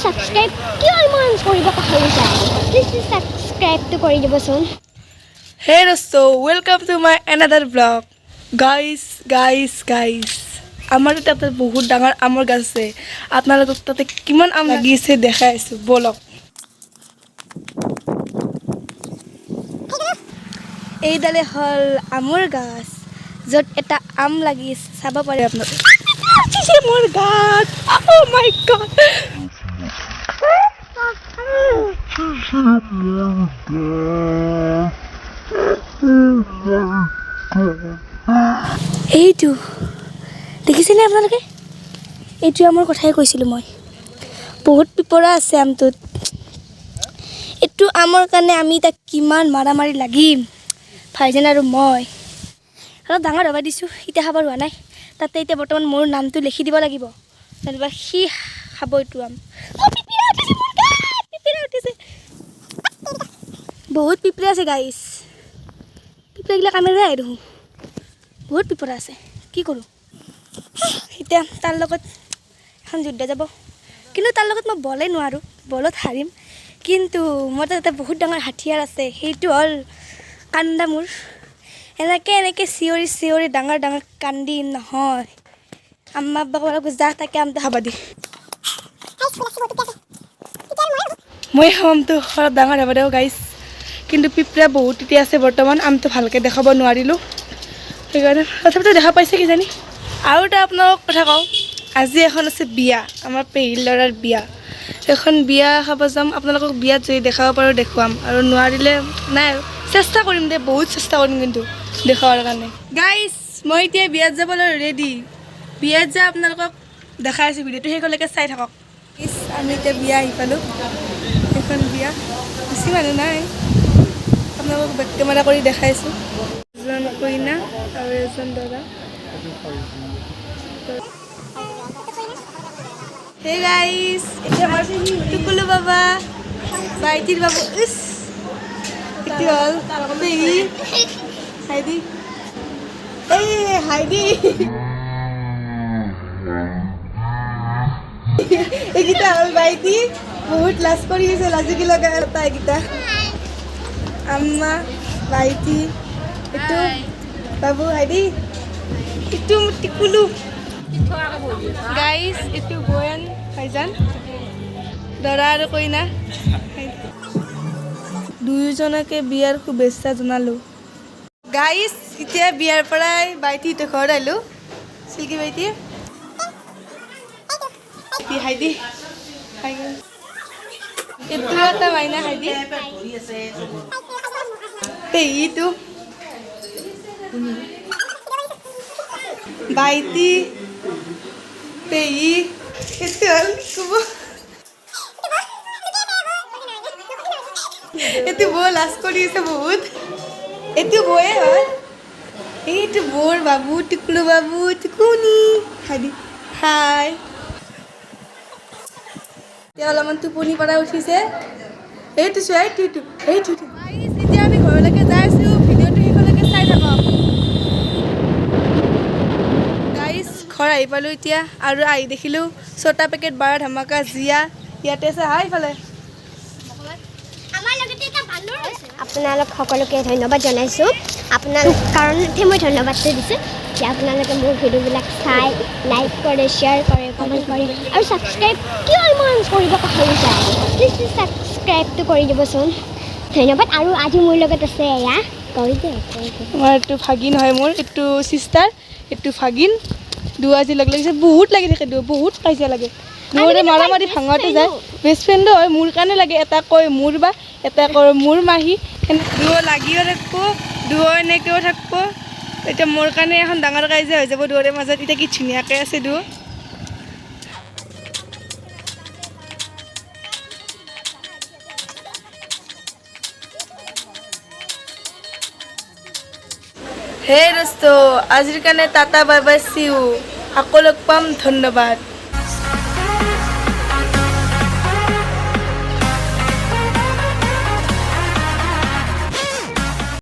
Subscribe কিয় ইমান কৰিব পাহৰি যায়? প্লিজ ছাবস্ক্ৰাইবটো কৰি দিবচোন। Hey দোস্ত, welcome to my another vlog. Guys, guys, guys, আমাৰ তাতে বহুত ডাঙৰ আমৰ গাছ আছে। আপোনালোকক তাতে কিমান আম লাগিছে দেখাই আছোঁ, ব'লক। এইডালে হ'ল আমৰ গাছ, য'ত এটা আম লাগিছে, চাব পাৰে আপোনালোকে। উঠিছে মোৰ গাত। Oh my God! এইটো দেখিছেনে আপোনালোকে? এইটো আমৰ কথাই কৈছিলোঁ মই। বহুত পিপৰা আছে আমটোত। এইটো আমৰ কাৰণে আমি তাক কিমান মাৰামাৰি লাগিম, ভাইজান আৰু মই। অলপ ডাঙৰ হ'ব দিছোঁ, এতিয়া খাবৰ হোৱা নাই। তাতে এতিয়া বৰ্তমান মোৰ নামটো লিখি দিব লাগিব, নহ'লেবা সি খাব এইটো আম। অ, পিপিৰা উঠিছে মোৰ গাত, পিপিৰা উঠিছে। বহুত পিপৰা আছে গাইছ। পিপৰাগিলা কামেৰে আহে দেখোন। বহুত পিপৰা আছে, কি কৰোঁ এতিয়া? তাৰ লগত এখন যুদ্ধ যাব, কিন্তু তাৰ লগত মই বলেই নোৱাৰোঁ, বলত হাৰিম। কিন্তু মোৰ তাত এটা বহুত ডাঙৰ হাথিয়াৰ আছে, সেইটো হ'ল কান্দা। মোৰ এনেকৈ এনেকৈ চিঞৰি চিঞৰি ডাঙৰ ডাঙৰ কান্দিম নহয়, আম্মা আব্বা ক'ব, যা তাকে আমটো খাব দি। মই আমটো অলপ ডাঙৰ হ'ব দিওঁ গাইছ, কিন্তু পিপৰা বহুত তেতিয়া আছে। বৰ্তমান আমটো ভালকৈ দেখাব নোৱাৰিলোঁ, সেইকাৰণে। তথাপিতো দেখা পাইছে কিজানি। আৰু এটা আপোনালোকক কথা কওঁ, আজি এখন আছে বিয়া, আমাৰ পেহীৰ ল'ৰাৰ বিয়া। সেইখন বিয়া খাব যাম। আপোনালোকক বিয়াত যদি দেখাব পাৰোঁ দেখুৱাম, আৰু নোৱাৰিলে নাই। আৰু চেষ্টা কৰিম দে, বহুত চেষ্টা কৰিম কিন্তু দেখুওৱাৰ কাৰণে। গাইছ, মই এতিয়া বিয়াত যাবলৈ ৰেডি। বিয়াত যাই আপোনালোকক দেখাই আছোঁ, ভিডিঅ'টো শেষলৈকে চাই থাকক। ইছ, আমি এতিয়া বিয়া আহি পালোঁ। সেইখন বিয়া, বেছি মানুহ নাই। আপোনালোকক বেক কেমেৰা কৰি দেখাইছোঁ। এজন কইনা আৰু এজন দৰা। হে গাইছ, এতিয়া আমাৰ টুকুলু বাবা, ভাইটিৰ বাবু। ইছ, এইটো হ'ল পেহী। হাইদি, এই হাইদি। এইকেইটা হ'ল ভাইটি, বহুত লাজ কৰি আছে, লাজুকি লগা এটা এইকেইটা। আম্মা, ভাইটি, এইটো বাবু, হাইদি, এইটো মোৰ টিকুলু। গাইছ, এইটো বয়ন ভাইজান, দৰা আৰু কইনা। দুয়োজনকে বিয়াৰ শুভেচ্ছা জনালোঁ। গাইছ, এতিয়া বিয়াৰ পৰাই ভাইটিহঁতৰ ঘৰত আহিলোঁ। চিল্কি ভাইটি, হাইদি, হাই। এইটো এটা মাইনা, হাইদি। পেহীটো, ভাইটি, পেহী, এইটো হ'ল কুব। এইটো বৌ লাজ কৰি আছে বহুত। এইটো বৌয়ে হয়। এইটো বৌৰ বাবু, টিকলু বাবু, টিকুনি। হাই, হাই। এতিয়া অলপমান টোপনি পৰা উঠিছে। এইটো চোৱা, এইটো, এইটো, এইটো, এইটো। এতিয়া আমি ঘৰলৈকে যাই আছোঁ, ভিডিঅ'টো শেষলৈকে চাই থাকক। গাইছ, ঘৰ আহি পালোঁ এতিয়া, আৰু আহি দেখিলোঁ ছটা পেকেট বাৰ ধামাকা জিয়া ইয়াতে আছে। হাই ইফালে। আমাৰ লগতে এটা বান্দৰ আছে। আপোনালোক সকলোকে ধন্যবাদ জনাইছোঁ। আপোনালোক কাৰণতহে মই ধন্যবাদটো দিছোঁ যে আপোনালোকে মোৰ ভিডিঅ'বিলাক চাই, লাইক কৰে, শ্বেয়াৰ কৰে, কমেণ্ট কৰে আৰু ছাবস্ক্ৰাইব কিয় ইমান কৰিব পাহৰি যায়? প্লিজ ছাবস্ক্ৰাইবটো কৰি দিবচোন। ধন্যবাদ। আৰু আজি মোৰ লগত আছে এয়া কৰি দে, কৰি দে। আমাৰ এইটো ভাগিন হয় মোৰ, এইটো চিষ্টাৰ, এইটো ভাগিন। দুয়ো আজি লগ লাগিছে, বহুত লাগি থাকে দুয়ো, বহুত কাজিয়া লাগে দুয়োৰে, মাৰামাৰি ভাঙতে যায়। বেষ্ট ফ্ৰেণ্ডো হয়, মোৰ কাৰণে লাগে। এটা কয় মোৰ বা, এটা কয় মোৰ মাহী। দুয়ো লাগিও থাকিব, দুয়ো এনেকৈও থাকিব। এতিয়া মোৰ কাৰণে এখন ডাঙৰ কাজিয়া হৈ যাব দুয়োৰে মাজত। এতিয়া কি ধুনীয়াকৈ আছে দুয়ো। হে দোস্ত, আজিৰ কাৰণে tata, bye bye, see you. আকৌ লগ পাম, ধন্যবাদ।